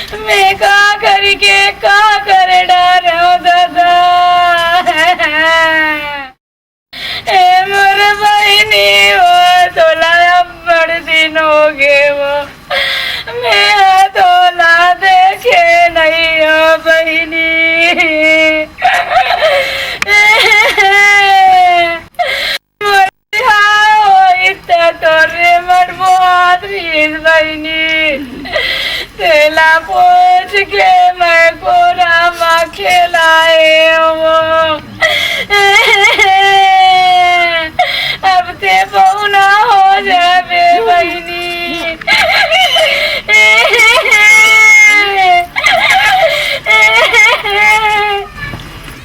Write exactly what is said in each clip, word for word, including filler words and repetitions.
मैं का करी के का करे डारेंव दादा। ए मोर बहिनी, ओ तोला अब्बड़ दिन होगे वो, मैं तोला देखे नइ हों बहिनी। मोर बिहाव होइस त तोरे मन बोहात रहिस बहिनी। तेला पोंछ के मैं कोरा म खेलाए हों। अब ते पहुना हो जाबे बहिनी।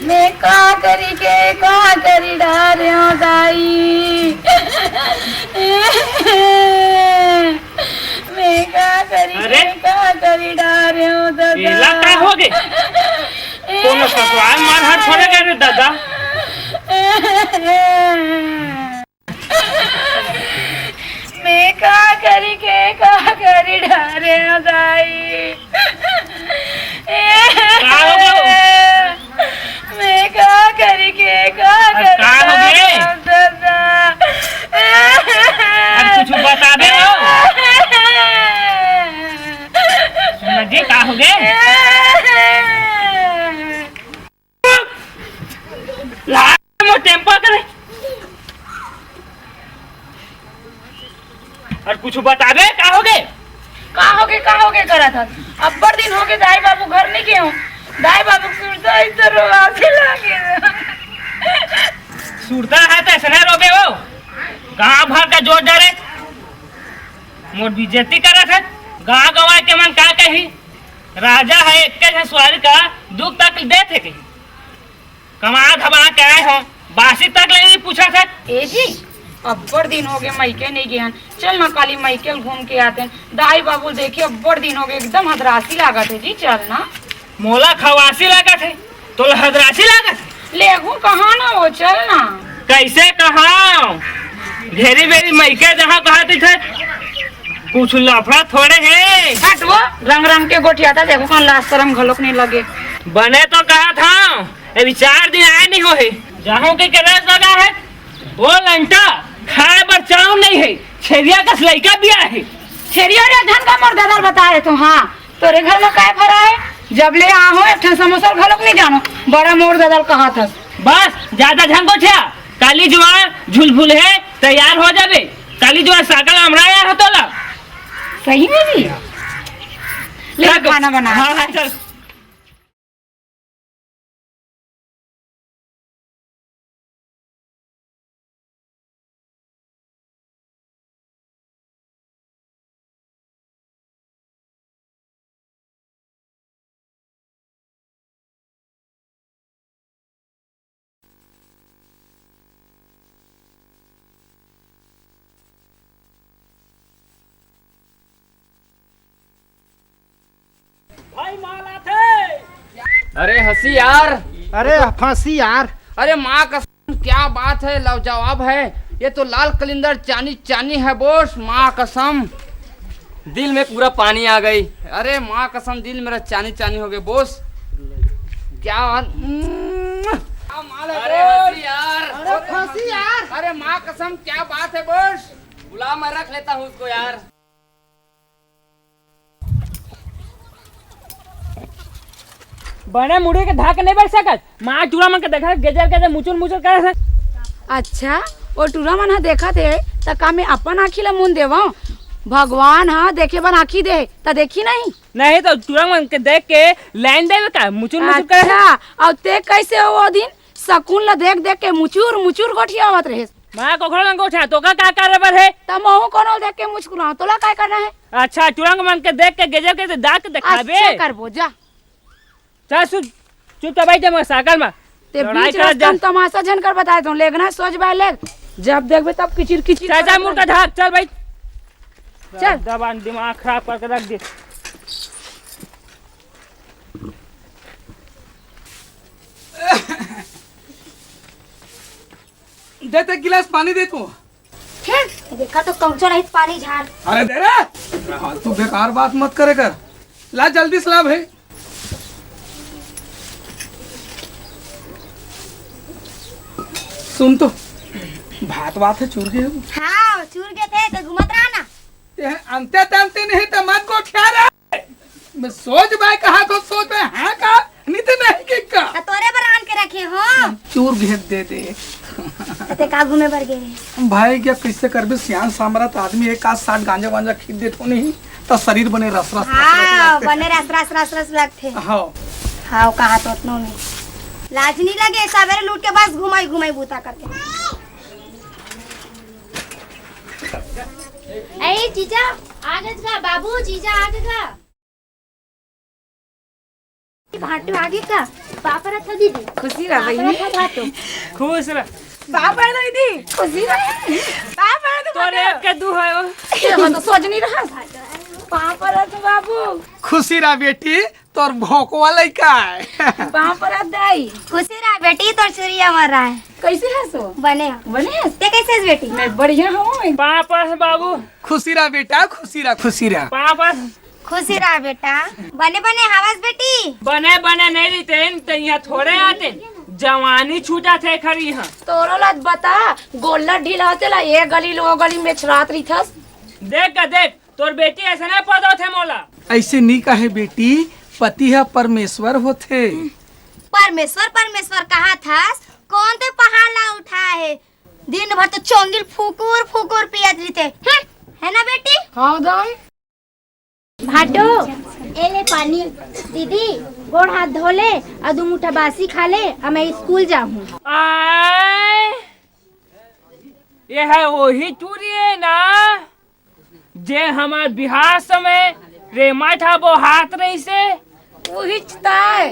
मैं का करी के का करी डारेंव दाई। मैं का करी अरे? के का करी डारेंव दादा। एला का होगे? कोनो ससुराल मारहाट थोड़े करे दादा। मैं का करी के का करी डारेंव दाई। का होगे? मैं का करी के का अरे करी का होगे? डारेंव दादा। अरे कुछ बताबे वो। सुन जी, का होगे? लाल मोर टेम्पर करे। अउ कुछु बताबे, का होगे? का होगे, का होगे करत हस? अब्बड़ दिन होगे दाई बाबू घर नइ गे हों। दाई बाबू के सुरता इधर रोवाथे लागे। सुरता हे त अइसने रोबे हो। गांव भर के जोर डरे। मोर बेइज्जती करत हे। गांव गंवार के मन का कही? राजा हे, एक्के झन सुवारी का दुख तकलीफ देथे कही। कमा धमा के आए हों, बासी तक ले नइ पूछत हे। ए जी, अब्बड़ दिन होगे मइके नइ गे हन, चल ना काली मइके ल घूम के आतेन। दाई बाबू ल देखे अब्बड़ दिन होगे, एकदम हदरासी लागत हे जी, चल ना। मोला खवासी लागत हे, तोला हदरासी लागत हे? लेगहूं कहा ना वो, चल ना। कइसे कहा? घेरी बेरी मइके जहां कहा दिखे, कुछु लफड़ा थोड़े हे। हट वो, रंग रंग के गोठियाथस, देखो कौन लाज सरम घलोक नइ लगे। बने तो कहत हंव, अभी चार दिन आए नइ होहे। जाहूं के केरा लगा हे, वो लंटा खाए बर चाउर नइ हे, छेरिया कस लइका बियाहे। छेरिया रे धन का मोर ददा ल बताए तो, हां, तोरे घर म काय फरा हे? जब ले आहों, एक ठन समोसा घलोक नइ जानों, बड़ा मोर ददा ल कहत हस। बस, जादा झन गोठिया, काली जुवार झुलफुल हे, तैयार हो जाबे। काली जुवार साकल अमरा आए हों तोला। सही में जी? ले चल। खाना बना। हां, हां, चल। भाई माल आथे। अरे हंसी यार। अरे फंसी यार। अरे माँ कसम, क्या बात है, लाजवाब है। ये तो लाल कलिंदर चानी चानी है बॉस, माँ कसम। दिल में पूरा पानी आ गई। अरे माँ कसम, दिल मेरा चानी चानी हो गया बॉस। क्या बात, उम्म। क्या माल है अरे बॉस? हंसी यार। अरे फंसी यार। अरे माँ कसम, क्या बात है बॉस? बुला, मैं रख लेता हूँ उसको यार। बने मुड़ी के धाक नहीं बैठ सकत। माँ टूरा मन के देखा गेजर गेजर मुचुर मुचुर करे से। अच्छा, वो टूरा मन ह देखत हे, त का मैं अपन आँखी ला मुन देवं? भगवान ह देखे बर आँखी दे हे, त देखी नहीं? नहीं तो टूरा मन के देख के लाइन देवे का, मुचुर मुचुर करे से। अच्छा, अउ ते कैसे हो वो दिन सकुन ला देख देख के मुचुर मुचुर गोठियावत रहे? मैं कोखरो नंगो उठा, तोका का करे बर हे? त महू कोनो देख के मुस्कुराओ, तोला काय करना है? अच्छा, टुरंग मन के देख के गेजर के दाग के देखाबे। अच्छा करबो, जा। चल सुन, चुपचाप बैठ जा मोर साइकिल में। ते लड़ाई बीच करत रास्ता जा। में तमाशा झन कर बताए तो, लेगना सोच बाय लेग। जब देखबे तब किचिर किचिर चल, चल, करत मुड़ का रहे। धाक, चल बैठ। चल। दबान दिमाग खराब करके रख दे। दे ते गिलास पानी दे तू। फिर देखा तो कौन सा रहित पानी झार। अरे दे रे। फालतू बेकार बात मत करे कर। ला जल्दी से ला भाई। सुन तो, भात वात ह चूर गे हे। हाँ, चूर गे थे, त घूमत रहा ना। ते अंते तंते नहीं त मत गोठिया रे। मैं सोच बाय कहा तो सोच बाय, हाँ का? नहीं तो नहीं कि का? त तोरे बर आन के रखे हो। चूर गे हे त दे दे। त ते का घूमे बर गे रहे? भाई, क्या कैसे करबे, सियान सामरथ आदमी, एक आध साथ गांजा वांजा खींच देथो नहीं, त शरीर बने रस रस, रस रस हाँ, लगथे। बने रस रस, रस रस लगथे। हाँ। हाँ, कहा तो उतनो में लाज नहीं लगे, सवेरे लूट के बस घुमाई घुमाई बूता करके। ए जीजा, आगे गा बाबू, जीजा आगे गा। भाटो आगे का? पापड़ था दीदी। खुशी रह पापड़ बहिनी। था भाटो। खुश रह। पापड़ दीदी। खुशी रह। पापड़ तो तोरे भाटो। के दू है वो। ये हम तो सोच नहीं रहा। पापड़ तो बाबू। खुशी रह बेटी, तोर भोकवा लइका है। पापड़ दाई। खुशी रह बेटी, तोर चुरिया मर रहा है। कैसे है सो? बने हो। बने? ते कैसे है बेटी? मैं बढ़िया हूँ। पापड़ बाबू। खुशी रह बेटा, खुशी रह, खुशी रह। पापड़। खुशी रह बेटा। बने बने हवस बेटी। बने बने नहीं रहितेन त इहाँ थोड़े आतेन। जवानी छूटत हे खरी इहाँ। तोरो ला बता, गोल्लर ढीला होथे ला, ए गली ले ओ गली में छरात रहिथस। देख का देख, तोर बेटी ऐसे नहीं पदोथे मोला। ऐसे नहीं कहे बेटी, पति ह परमेश्वर होथे। परमेश्वर परमेश्वर कहाथस, कौन ते पहाड़ ला उठाए हे? दिन भर तो चोंगिल फुकुर फुकुर पियत रहिथे। हम्म, है ना बेटी? हाँ दाई। भाटो, ए ले पानी। दीदी, गोड़ हाथ धो ले, अउ दू मुठा बासी खा ले, अउ मैं स्कूल जाहूँ। आय, ये है वही टूरी है ना, जे हमार बिहार समय रेमा ठाबो हाथ रहिसे, वही ताय।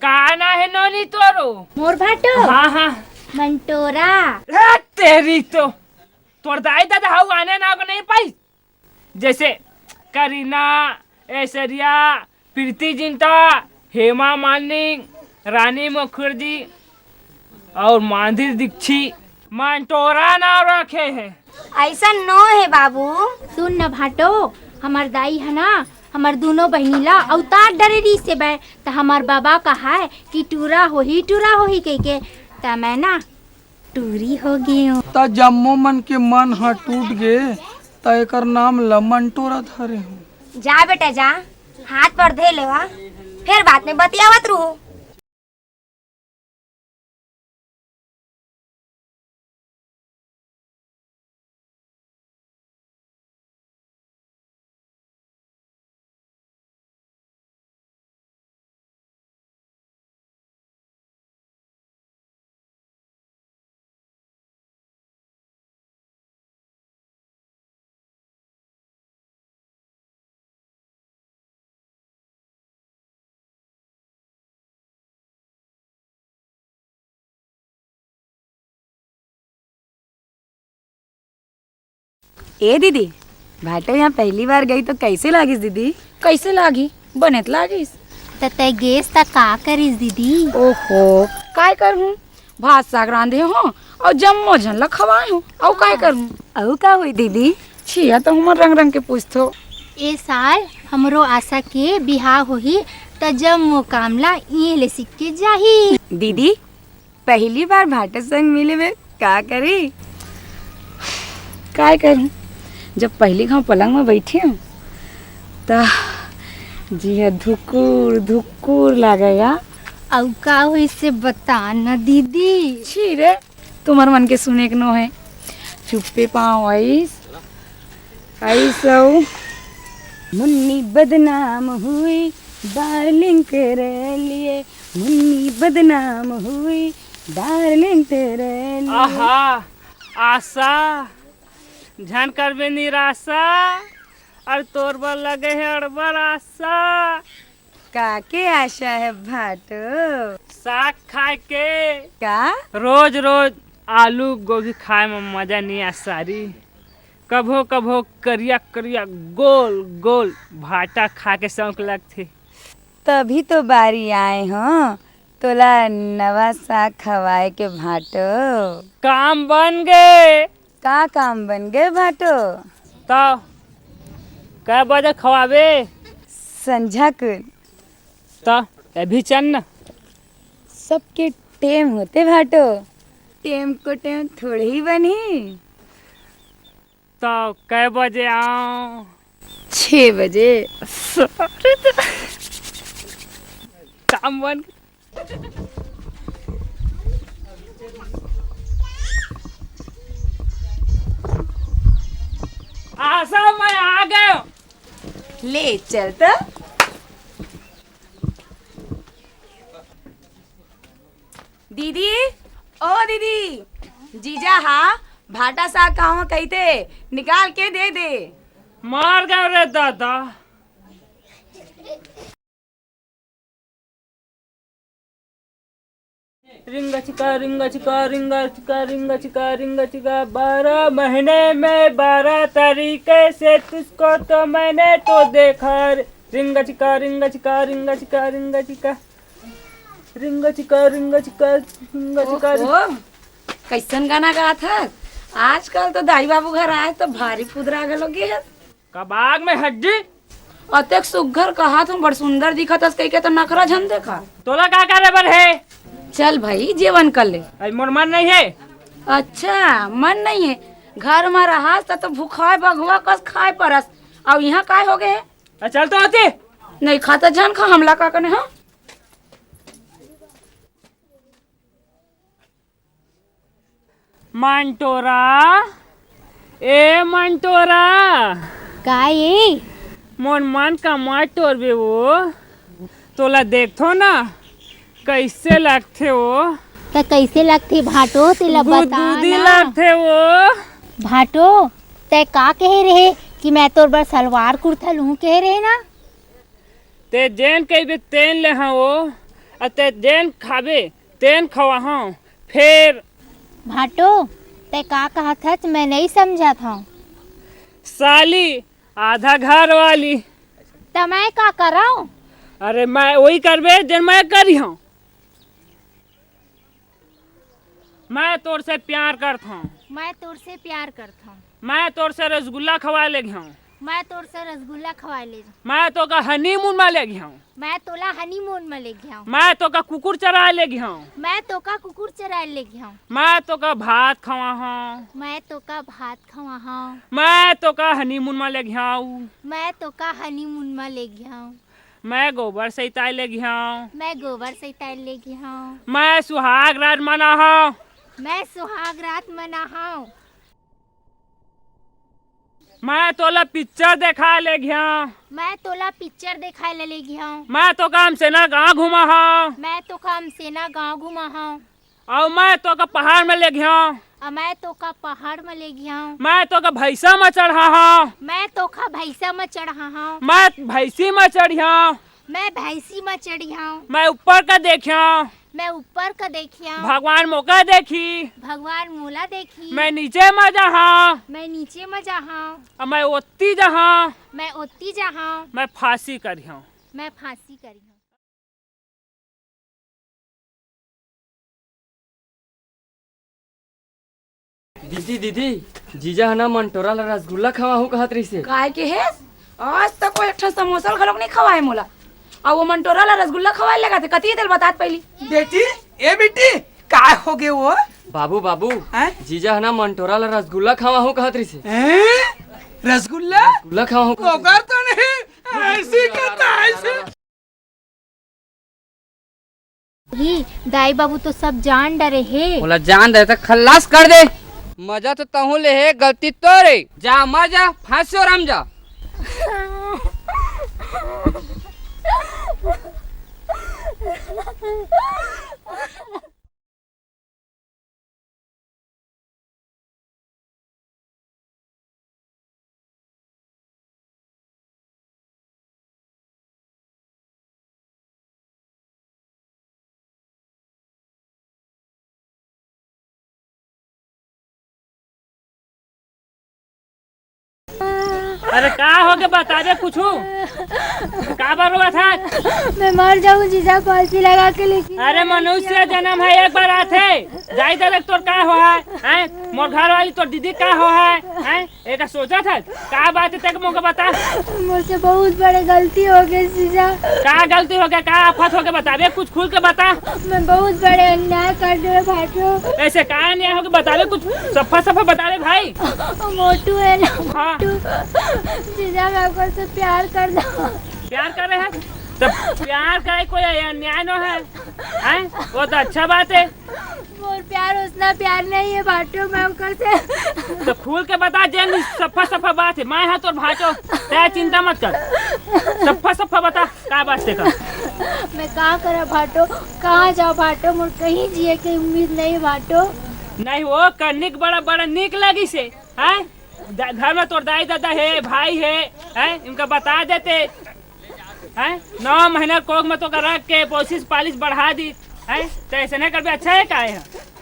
का ना है नोनी तोरो? मोर भाटो? हाँ, हाँ। मंटोरा। ए, तेरी तो, तोर दाई ददा हऊ आने नाव के नहीं पाइस? जैसे करीना, ऐश्वर्या, प्रीति जिंटा, हेमा मालिनी, रानी मुखर्जी और माधुरी दीक्षित, मंटोरा नाव रखे हे। ऐसा नो हे बाबू। सुन न भाटो, हमर दाई ह ना, हमर दूनों बहिनी ला अवतार डरे रहिसे बे, त हमर बाबा कहाय कि टूरा होही, टूरा होही कहिके, त मैं ना टूरी हो गेंव। त जम्मो मन के मन ह टूट गे, त एकर नाम ल मंटोरा धरे हूँ। जा बेटा जा, हाथ पर धे लेवा, फेर बाद में बतियावत रहू। ए दीदी, भाटो यहाँ पहली बार गई तो कैसे लागिस दीदी? कैसे लागी? बने त लागिस। त तै गेस त का करिस दीदी? ओहो, काय करहूँ? भात साग रांधे हो अउ जम्मो झन ला खवाए हो, अउ काय करहूँ? अउ का होई दीदी? छिया तो हमर रंग रंग के पूछथो। ए साल हमरो आशा के बिहाव होही, त जम्मो काम ला इहे ले सीख के जाही। दीदी, पहली बार भाटो संग मिले में का करी? काय करूं? जब पहली घाव पलंग में बैठी हूँ, त जिया धुकुर धुकुर लागेगा। अउ का होइस से बता न दीदी। छी रे, तुम्हर मन के सुने के नो है। चुप्पे पाँव आइस, आइस अउ मुन्नी बदनाम हुई डार्लिंग तेरे लिए, मुन्नी बदनाम हुई डार्लिंग तेरे लिए। आहा, आशा, झन करबे निराशा, अउ तोर बर लगे हे अड़बर आशा। का के आशा हे भाटो? साग खाए के। का? रोज रोज आलू गोभी खाए में मजा नहीं आ सारी। कभो कभो करिया करिया गोल गोल भाटा खा के शौक लगथे। तभी तो बारी आए हो तोला नवा साग खवाए के भाटो। काम बन गे। का काम बन गे भाटो? त कै बजे खवाबे? संझा कुन। त अभी चल न। सबके टेम होथे भाटो, टेम को टेम थोड़े ही बनही। त कै बजे आंव? छह बजे। सारे तो काम बन। आशा, मैं आ गयो। ले चल त। दीदी, ओ दीदी, जीजा हा भाटा साग खावा कहिथे, निकाल के दे दे। मर गयो रे दादा। रिंगा चिका, रिंगा चिका, रिंगा चिका, रिंगा चिका, रिंगा चिका, बारह महीने में बारह तरीके से तुझको तो मैंने तो देखा रे। रिंगा चिका, रिंगा चिका, रिंगा चिका, रिंगा चिका, रिंगा चिका, रिंगा चिका, रिंगा चिका। ओहो, कैसन गाना गात हस? आजकल तो दाई बाबू घर आए तो भारी पुदरा गलो गे हस। कबाग में हड्डी। अतेक सुग्घर कहत हूँ, बड़ सुंदर दिखत हस कहिके तो नखरा झन देखा। तोला का करे बर हे? चल भाई, जेवन कर ले। अरे मोर मन नहीं हे। अच्छा, मन नहीं हे। घर में रहस त तो भुखाए बघवा कस खाए परस। अउ यहाँ काय हो गए हे? अरे चल तो आती। नहीं खाता झन खा, हमला का कने, हाँ? मंटोरा, ए मंटोरा। का ए? मोर मन का मत टोरबे वो। तोला देखथो ना, कैसे लगथे वो? त कैसे लगथे भाटो, तेला बता गुदगुदी ना। लगथे वो। भाटो, तै का कहे रहे कि मैं तोर बर सलवार कुर्ता लूँ कहे रहे ना? ते जेन कहिबे तेन ले हंव वो, अउ ते जेन खाबे तेन खवाहंव। फेर भाटो, तै का कहत हस, मैं नइ समझत हंव। साली, आधा घर वाली। त मैं का करंव? अरे मैं वही करबे जेन मैं करिहंव। मैं तोर से प्यार करथंव। मैं तोर से प्यार करथंव। मैं तोर से रसगुल्ला खवाए लेगहंव। मैं तोर से रसगुल्ला खवाए लेगहंव। मैं तोका हनीमून मा लेगहंव। मैं तोला हनीमून मा लेगहंव। मैं तोका कुकुर चराए लेगहंव। मैं तोका कुकुर चराए लेगहंव। मैं तोका भात खवाहंव। मैं तोका भात खवाहंव। मैं तोका हनीमून मा लेगहंव। मैं तोका हनीमून मा लेगहंव। मैं गोबर सइताए लेगहंव। मैं गोबर सइताए लेगहंव। मैं सुहाग रात मनाहंव। मैं सुहाग रात मनाहंव। मैं तोला पिक्चर देखाए लेगहंव। मैं तोला पिक्चर देखाए ले लेगहंव। मैं तोका हमसेना गांव घुमाहंव। मैं तोका हमसेना गांव घुमाहंव। अउ मैं तोका पहाड़ में लेगहंव। अउ मैं तोका पहाड़ में लेगहंव। मैं तोका भैंसा में चढ़ाहंव। मैं तोका भैंसा में चढ़ाहंव। मैं भैंसी में चढ़िहंव। मैं भैंसी में चढ़िहंव। मैं ऊपर का देखिहंव। मैं ऊपर का देखिहंव। भगवान मोका देखी। भगवान मोला देखी। मैं नीचे में जाहंव। मैं नीचे में जाहंव। अउ मैं ओत्ती जाहंव। मैं ओत्ती जाहंव। मैं फांसी करिहंव। मैं फांसी करिहंव। दीदी, दीदी, जीजा ह ना मंटोरा ला रसगुल्ला खवाहूं कहत रहिसे। काय केहेस? आज तक वो एक ठन समोसा घलोक नइ खवाए मोला। अउ वो मंटोरा ला रसगुल्ला खवाए लगा थे, कति तेल बतात पहिली। बेटी, ए बेटी, काय हो गे वो? बाबू, बाबू, हैं? जीजा ह ना मंटोरा ला रसगुल्ला खवाहूं कहत रहिसे। हैं? रसगुल्ला? रसगुल्ला खवाहूं कहत ओकर तो नहीं, ऐसी का तैसी। ही, दाई बाबू तो सब जान डरे हे। ओला जान डरे त खल्लास कर दे। मजा तो तहूं ले हे, गलती तोरे। जा मर जा, फांसी ओराम जा। अरे का हो गे, बता दे कुछु। काबर रोवत हस? मैं मर जाऊं जीजा, फांसी लगा के, लेकिन अरे, मनुष्य जन्म हे, एक बार आथे। दाई ददा तोर का होय हे, हैं? मोर घर वाली तोर दीदी का होय हे, हैं? एकर सोचत हस? का बात हे, तें मोके बता। मोर से बहुत बड़े गलती हो गे जीजा। का गलती हो गे? का आफत हो गे? बताबे, कुछ खुल के बता। मैं बहुत बड़े अन्याय कर दे भाटो। अइसे का अन्याय हो गे? बताबे, कुछ सफा सफा बताबे भाई। मोटू हे ना, हाँ। मोटू। जीजा, मैं ओकर से प्यार कर दो। प्यार करे हस? त प्यार करे कोई अन्याय नोहे, हैं? वो तो अच्छा बात हे। मोर प्यार ओसना प्यार नहीं हे भाटो, मैं ओकर से तो खुल के बता, जेन सफा सफा बात हे, मैं हंव तोर भाटो, तें चिंता मत कर, सफा सफा बता, का बात हे तेकर? मैं का करंव भाटो, कहाँ जांव भाटो, मोर कहीं जिए के उम्मीद नहीं हे भाटो। नहीं, वो करनी के बड़ा, बड़ा नीक लगिस हे, हैं? द-, घर में तोर दाई ददा हे, भाई हे, हैं? इनका बता देते, हैं? नौ महीना कोख में तोके रख के पोसिस पालिस बढ़ा दिस, हैं? त अइसे नहीं करबे, अच्छा हे का हे,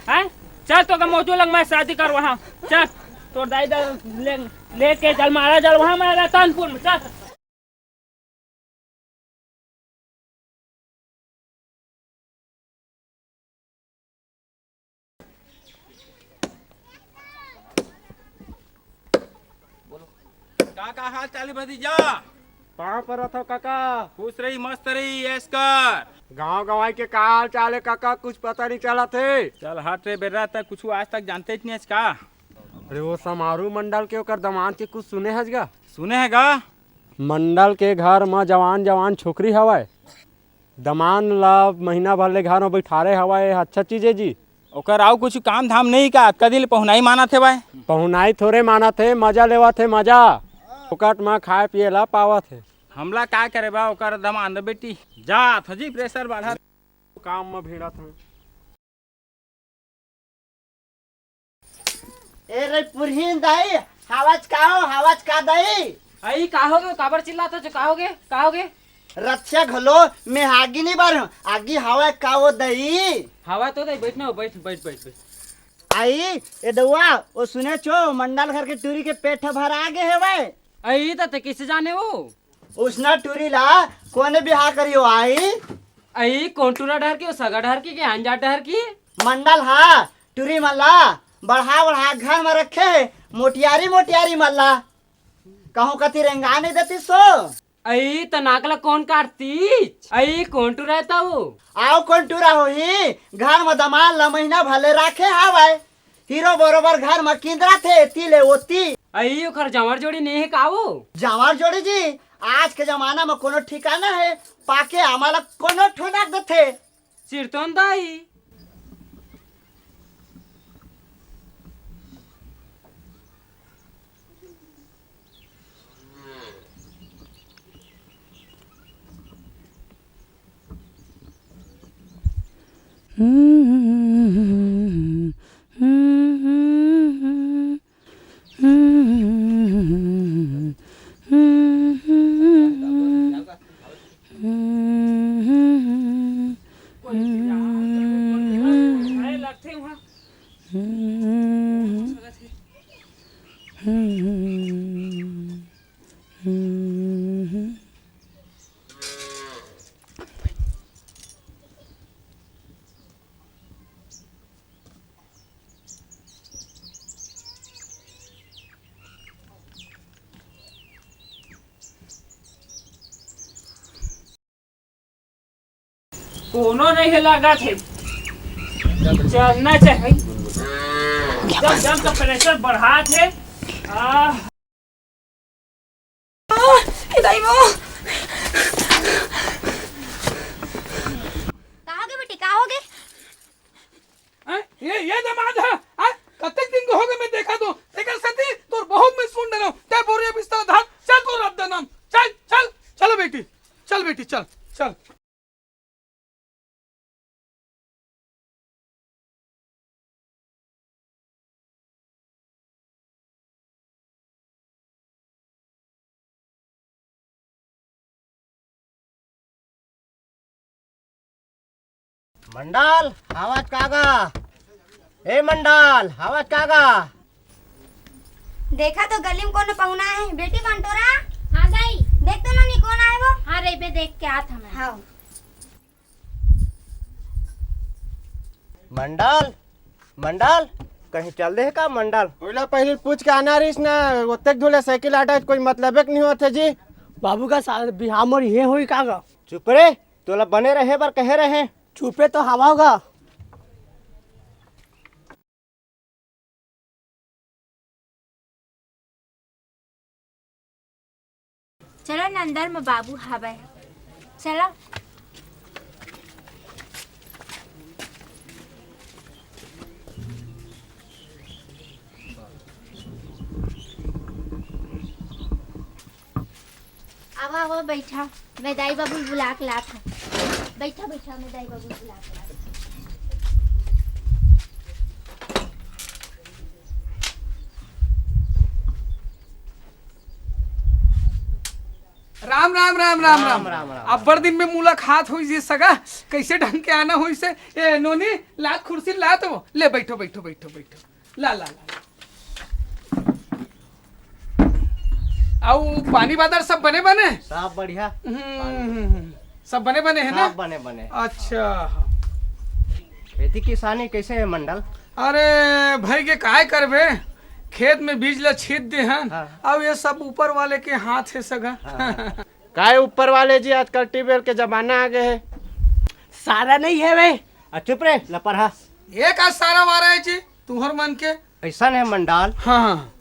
हैं? चल, तोके मोटू लंग मैं शादी करवाहूं, चल, तोर दाई ददा ले, लेके चल, मारा चल वहां, मैं रतनपुर में, चल। का, का हाल चाल हे भतीजा? पाँव परत हंव काका। खुश रही, मस्त रही, ऐश कर। गांव गंवाई के का हाल चाल हे काका, कुछ पता नहीं चलत हे। चल हट रे बेर्रा, तें कुछ आज तक जानते ही नहीं हस का? अरे वो समारू मंडल के ओकर दमांद के कुछ सुने हस गा? सुने हे गा? मंडल के घर म जवान जवान छोकरी हवय, दमांद ला महीना भर ले घर म बइठारे हवय, अच्छा चीज हे जी। ओकर अउ कुछ काम धाम नहीं का? अतका दिन ले पहुनाई मानत हे भाई। पहुनाई थोरे मानत हे, मजा लेवत हे, मजा। फोकट म खाए पिए ला पावत हे। हमला का करे बा ओकर दमांद बेटी। जात हजी प्रेशर बढ़त। काम म भिड़त हंव। ए रे पुरहिन दाई, हावच का हो, हावच का दाई? अई, का होगे? काबर चिल्लात हस? का होगे? का होगे? रतिहा घलो में आगी नहीं बार, आगी हवय का वो दाई? हवा तो दाई, बैठ ना, बैठ, बैठ, बैठ, बैठ। अई, ए दउआ, वो सुनेच हो, मंडल घर के टूरी के पेट भरा गे हवय। अई, त तें कइसे जाने वो? ओसना टूरी ला कोने बिहाव करिस अई? अई, कोन टूरा डहर के, सगा डहर के, के अनजान डहर के? मंडल हा टूरी मन ला बढ़ा बढ़ा घर म रखे हे, मोटियारी मोटियारी मन ला। कहूं कति रेंगा नहीं देतिस ओ? अई, त नाक ला कोन काटतिस? अई, कोन टूरा हे त वो? अउ कोन टूरा होही, घर म दमांद ला महीना भर ले राखे हवय। हीरो बरोबर घर म किंदराथे, एती ले ओती। अई, ओकर जांवर जोड़ी नइ हे का वो? जांवर जोड़ी जी, आज के जमाना म कोनो ठिकाना हे, पाके आमा ला कोनो ठोनक देथे। सिरतोन दाई। कोनो नहीं हे, लागत हे। चलना चाही। जब, जब तो प्रेशर बढ़ात हे। आह। ए दाई वो। का होगे बेटी, का होगे? हैं? ये, ये दमांद हे? हैं? कतेक दिन के होगे मैं देखत हंव। तेकर सेती तोर बहुत मैं सुन डरेंव। तैं बोरिया बिस्तर धर, चल तोर रद्दा नाम। चल, चल, चलो बेटी, चल बेटी, चल, चल। मंडल, हावच का गा? ए मंडल, हावच का गा? देखा तो गली म कोनो पहुना हे। बेटी बंटोरा। हाँ दाई। देख तो नोनी कोन आय वो। हाँ रे बे, देख के आत हमें। हाँ। मंडल, मंडल, कहीं चल दे का मंडल? ओला पहले पूछ के आना रहिस ना, ओतेक धुले साइकिल आटा कोई मतलबे के नहीं होथे जी। बाबू का साल बिहाव मोर ये होई का गा? चुप रे, तोला बने रहे बर कहे रहे। चुपे तो हवा होगा। चलो न, अंदर म बाबू हावय। चलो। आवा, आवा, बैठा। मैं दाई बाबू ल बुला के लात हूँ। बैठा, बैठा, मैं दाई बाबू ल बुला के लात हूँ। राम, राम, राम, राम, राम, राम। राम, राम, राम। अब्बड़ दिन में मुलाकात होइस हे सगा, कइसे ढंग के आना होइस हे। ए, नोनी, लात कुर्सी लात वो। ले, बैठो, बैठो, बैठो, बैठो। ला, ला, ला, ला। अउ पानी बादर सब बने बने? सब बढ़िया। हम्म, सब बने बने हे ना? सब बने बने। अच्छा। खेती किसानी कइसे हे मंडल? अरे भई के काय करबे, खेत में बीज ला छीत दे हन। हाँ। अउ ये सब ऊपर वाले के हाथ हे सगा। हाँ। काय ऊपर वाले जी, आजकल ट्यूबवेल के जमाना आ गए हे। सारा नहीं हे बे। आ, चुप रे, लपरहा। ये का सारा वारा हे जी, तुहर मन के? अइसन हे मंडाल, हाँ, हाँ।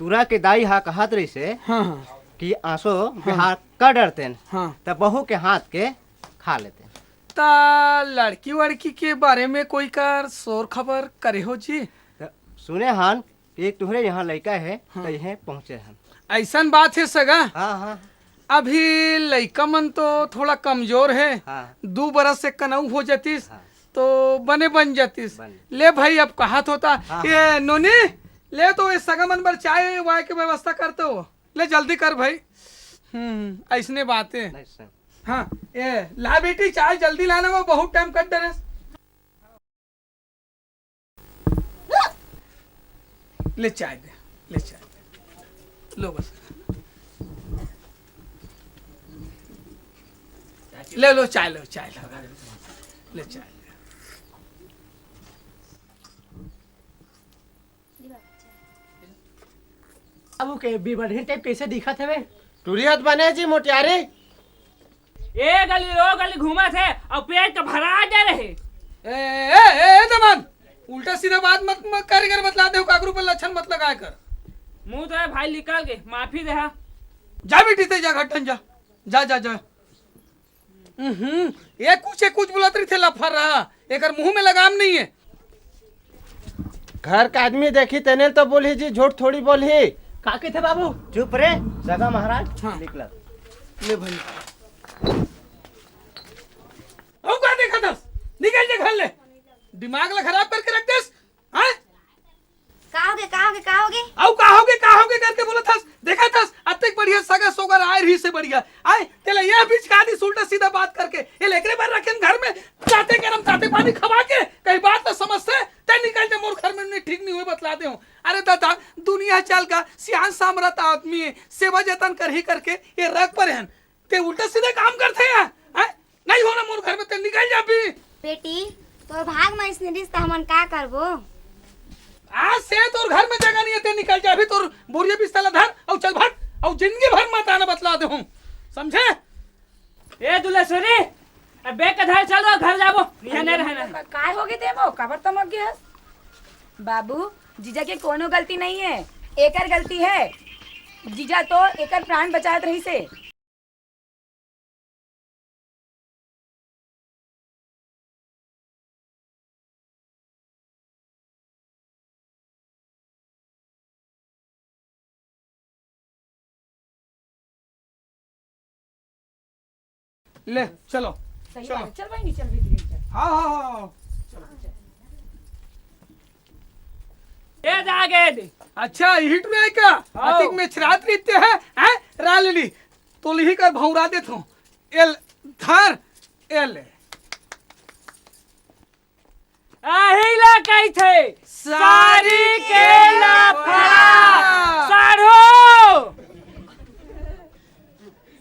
टूरा के दाई हा कहत रहिसे हाँ, हाँ। कि आंसू हाँ। बिहार कर डरतेन, हाँ। त बहू के हाथ के खा लेतेन। त लड़की वड़की के बारे में कोई कर शोर खबर करे हो जी? त सुने हन कि तुहरे यहाँ लइका हे, हाँ। त इहें पहुँचे हन। अइसन बात हे सगा? हाँ, हाँ। अभी लइका मन तो थोड़ा कमजोर हे, हाँ। दू बरस से कनऊ हो जतिस, हाँ। तो बने बन जतिस। बन। ले भई, अब कहत होता, हाँ, ये हाँ। नोनी, ले तो ये सगा मन बर चाय वाय के व्यवस्था करते हो। ले जल्दी कर भई। हम्म, अइसने बात हे। नहीं, सर। हाँ, ये ला बेटी, चाय जल्दी लाना, वो बहुत टाइम कर डरेस। ले चाय दे, ले चाय दे। लो बस। ले लो चाय, लो चाय, लो। ले चाय ले। बाबू के भी बढ़िया टाइप कइसे दिखत हवे? टूरी हत बने जी मोटियारी। ए गली ओ गली घूमत हे अउ पेट के भरा जा रहे। ए, ए, ए, ए, दमन, उल्टा सीधा बात मत, मत कारीगर बतला दे, काकरू पर लक्षण मत लगाए कर। मुंह तो हे भाई निकल गे, माफी दे हा। जा बेटी ते जा, घटन जा, जा, जा, जा। हम्म, ये कुछ, ये कुछ बोलत रहिथे लफर रहा, एकर मुंह में लगाम नहीं हे। घर का आदमी देखी तेने तो बोलही जी, झूठ थोड़ी बोलही। का कहिथे बाबू? चुप रे, सगा महाराज, हाँ। निकल। ले भाई। अउ का देखत हस? निकल जा घर ले। दिमाग ला खराब करके रख देस। हाँ? का होगे, का होगे, का होगे? अउ का होगे, का होगे करके बोलत हस? देखत हस, अतेक बढ़िया सगा सोगर आय रहिसे बढ़िया। आय, तेला ये बीच का दिस उल्टा सीधा बात करके। ये लेकरे बर रखेन घर में, ताते गरम, ताते पानी खवा के, कहीं बात ला समझथे, ते निकल जा मोर घर में, नहीं ठीक नहीं होय बतला दे हूँ। अरे दादा, दुनिया चल गा, सियान सामरथ आदमी हे, सेवा जतन करही करके, ये रख परे हन। ते उल्टा सीधा काम करथे यार, हैं? नहीं होना मोर घर में, ते निकल जा अभी। बेटी, तोर भाग म अइसने रिस त हमन का करबो? आज से तोर घर में जगह नहीं हे, ते निकल जा अभी, तोर बोरिया बिस्तर ला धर अउ चल भट, अउ जिंदगी भर मत आना बतला दे हूँ, समझे? ए दुलेश्वरी, अब बैग के धर चल रहा घर जाबो, यहाँ नहीं रहना। का-, काय होगे ते मो, काबर तमक गे हस? बाबू, जीजा के कोनो गलती नहीं हे, एकर गलती हे। जीजा तो एकर प्राण बचात रहिसे। ले, चलो, सही चलो। बात है। चल भाई, नहीं, चल भीतरी में चल। हाँ, हाँ, हाँ, हाँ। चलो, चल। ये जा आगे दे। अच्छा, हिट में है क्या? हाँ। अतिक में छरात रीते है, हैं? रालली। तो लिही कर भौरा देत हूँ। एल, धर, एल। आही ला कहिथे, सारी के लफड़ा। साढ़ो